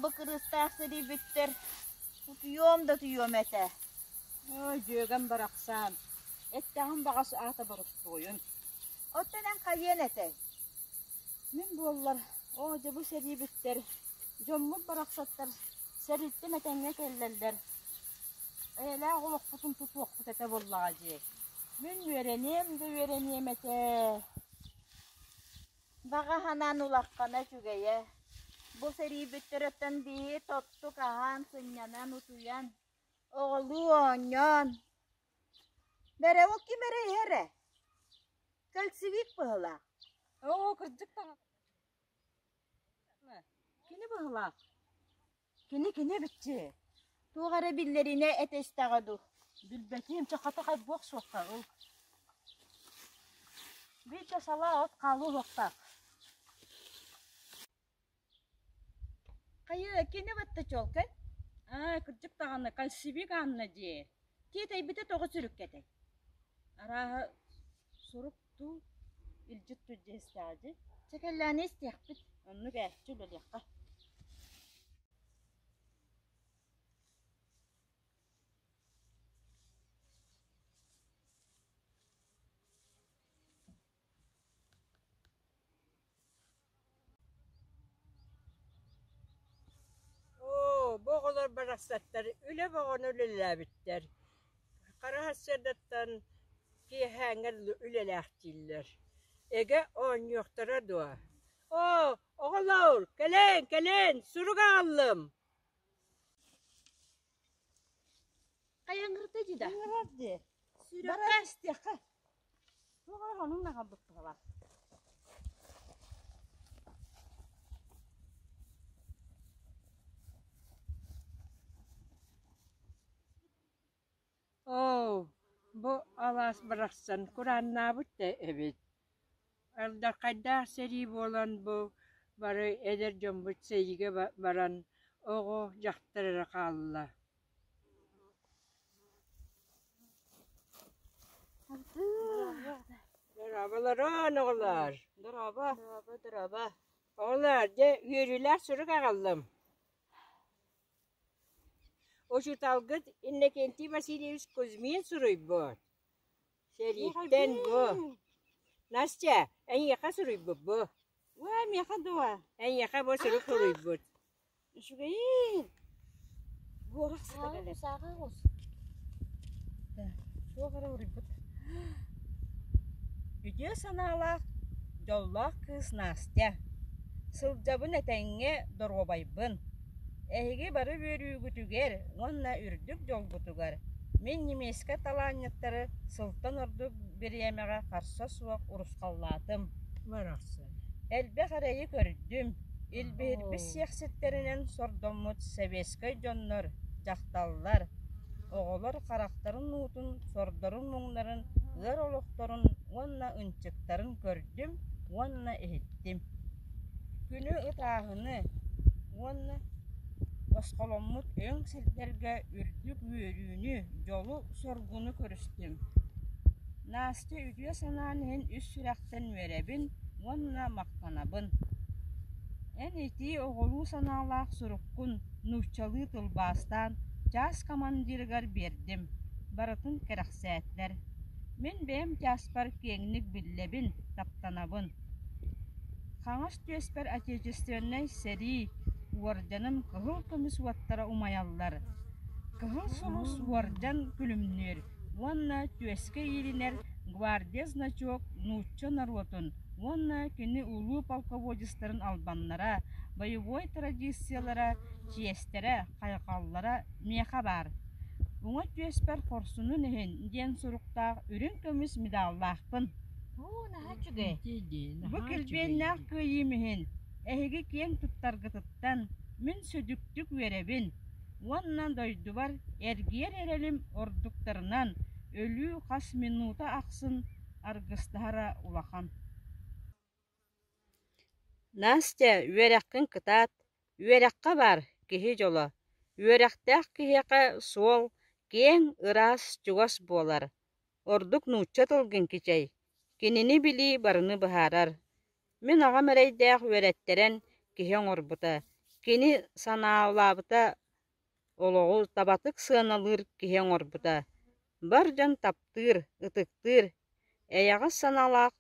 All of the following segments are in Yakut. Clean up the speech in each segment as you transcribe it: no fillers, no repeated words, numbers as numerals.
бу кырыыстаах сэрии бүттэр, утуйуом да утуйуом этэ. Ой, дьүөгэм барахсан, эттэҕим баҕас аата боростуойун. Оттон эн хайыан этэй? Мин буоллар, оо дьэ бу сэрии бүттэр, дьоммут барахсаттар сэрииттэн этэҥҥэ кэллэллэр, эйэлээх олохпутун тутуохпут этэ буоллаҕа дии. Мин үөрэниэм да үөрэниэм этэ. Баҕа санаан улаххана үчүгэйэ. Бу сэрии бүттэрөттөн биһи тоттук аһаан, сынньанан, утуйан, оҕолуу оонньоон. Бэрэ ол ким эрэ иһэр ээ. Кэлсибиик быһыылаах. Оо, кырдьык даҕаны. Кини быһыылаах. Кини кини эбитчи. Туох эрэ биллэринэ этэ истэҕэ дуу. Билбэтиим, чэ хата хайбуох суохха ыл. Биирдэ салаа от хаалыы уһуохтаах. Хайа, кини батта чуолкай? Аа, кырдьык даҕаны, кальсивик Анна дии. Тиэтэйбитэ тоҕо сүрүккэтэй? Арааһа, сурук дуу, илдьит дуу дьиэстэҕэ дии. Чэ кэллээни истиэхпит. Оннук ээччи үлэлиэххэ. Оо, бу оҕолор барахсаттар үлэ бөҕөнү үлэлээбиттэр. Хара сарсыардаттан киэһээҥҥэ дылы үлэлээхтииллэр. Эгэ оонньуохтара дуо? Оо, оҕолоор, кэлэн, кэлэн, сурук аҕаллым. Хайаҥырда дии да? Ыҥырар дии. Сүрэххэ Баран истиэххэ. Туох эрэ хонуҥ наҕалбыт быһалаах. Оо, бу алаас барахсан курааннаабыт да эбит. Алдьархайдаах сэрии буолан бу бары эдэр дьоммут сэриигэ баран оҕо, дьахтар эрэ хаалла. Дорооболорун, оҕолоор! Дорообо. Дорообо, дорообо. Оҕолоор, дьэ үөрүүлээх сурук аҕаллым. Учууталгыт Иннокентий Васильевич Кузьмин суруйбут. Сэрииттэн бу. Настя, эйиэхэ суруйбут бу. Уа, миэхэ дуо? Эйиэхэ бу сурук суруйбут. Үчүгэйин. Буорах сыта кэлэр. Сааҕа оҕус. Туох эрэ уруйбут. Үтүө санаалаах, дьоллоох кыыс Настя. Сылдьабын этэҥҥэ доруобайбын. Эһиги бары үөрүүгүтүгэр уонна үрдүк дьолгутугар мин немецкэй талаанньыттары сылтан ордук бириэмэҕэ харса суох урусхаллаатым. Барахсан. Элбэх эрэйи көрдүм, илбиһирбит сиэхситтэринэн сордоммут сэбиэскэй дьоннор, дьахталлар, оҕолор харахтарын уутун, сордорун-муҥнарын, ыар олохторун уонна ынчыктарын көрдүм уонна иһиттим. Күнү ытааһыны уонна босхоломмут өҥ сирдэргэ үрдүк үөрүүнү, дьолу-соргуну көрүстүм. Настя үтүө санаан иһин үс сүрэхтэн үөрэбин уонна махтанабын. Эн итии оҕолуу санаалаах суруккун нууччалыы тылбаастаан чаас командирыгар биэрдим, барытын кэрэхсээтилэр. Мин бэйэм чааспар киэҥник биллэбин, таптанабын. Хаҥас түөспэр Отечественнай сэрии уордьаным кыһыл көмүс уоттара умайаллар. Кыһыл сулус уордьан күлүмнүүр уонна түөскэ иилинэр гвардия значок нуучча норуотун уонна кини улуу полководецтарын албаннара, боевой традициялара, чиэстэрэ, хайҕаллара миэхэ баар. Уҥа түөспэр хорсунун иһин диэн суруктаах үрүҥ көмүс медаллаахпын. Оо, наһаа үчүгэй. Бу килбиэннээх кыайыым иһин эһиги киэҥ туттаргытыттан мин сүдүктүк үөрэбин уонна дойдубар эргийэр эрэлим ордуктарынан өлүү хас минута ахсын аргыстаһара улахан. Настя, үөрэххин кытаат, үөрэххэ бар, киһи дьоло. Үөрэхтээх киһиэхэ суол киэҥ, ыраас, чугас буолар. Ордук нуучча тылгын кичэй, кинини билии барыны быһаарар. Мин аҕам эрэйдээх үөрэттэрэн киһи оҥорбута. Кини санаалаабыта олоҕу табатык сыаналыыр киһи оҥорбута, бар дьон таптыыр, ытыктыыр, эйэҕэс санаалаах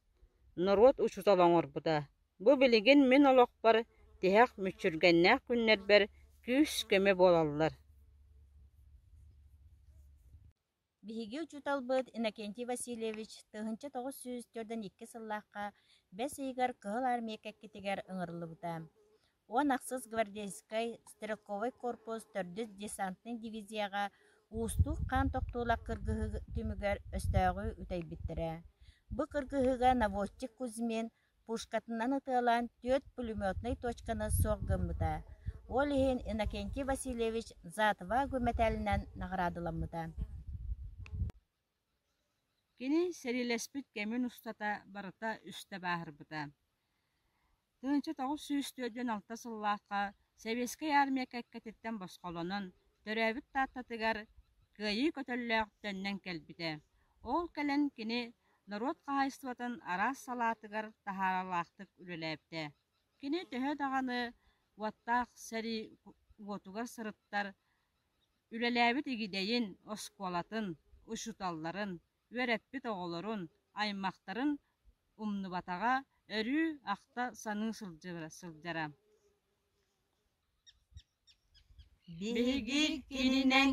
норуот учуутала оҥорбута. Бу билигин мин олохпор тиһэх мүччүргэннээх күннэрбэр күүс-көмө буолаллар. Биһиги учууталбыт Иннокентий Васильевич 1942 сыллаахха бэс ыйыгар Кыһыл Армия кэккэтигэр ыҥырыллыбыта. Уон ахсыс гвардейскай стрелковай корпус төрдүс десантнай дивизияҕа уустук хаан тохтуулаах кыргыһыы түмүгэр өстөөҕү үтэйбиттэрэ. Бу кыргыһыыга наводчик Кузьмин пушкатынан ытыалаан түөрт пулеметнай точканы суох гыммыта. Ол иһин Иннокентий Васильевич «За отвагу» мэтээлинэн наҕараадаламмыта. Кини сэриилэспит кэмин устата барыта үстэ бааһырбыта. 1946 сыллаахха Сэбиэскэй Армия кэккэтиттэн босхолонон, төрөөбүт Тааттатыгар Кыайыы көтөллөөх төннөн кэлбитэ. Ол кэлэн кини норуот хаһаайыстыбатын араас салаатыгар таһааралаахтык үлэлээбитэ. Кини төһө даҕаны уоттаах сэрии уотугар сырыттар, үлэлээбит Игидэйин оскуолатын, учууталларын, үөрэппит оҕолорун, аймахтарын умнубатаҕа, өрүү ахта саныы сылдьара. Биһиги кининэн.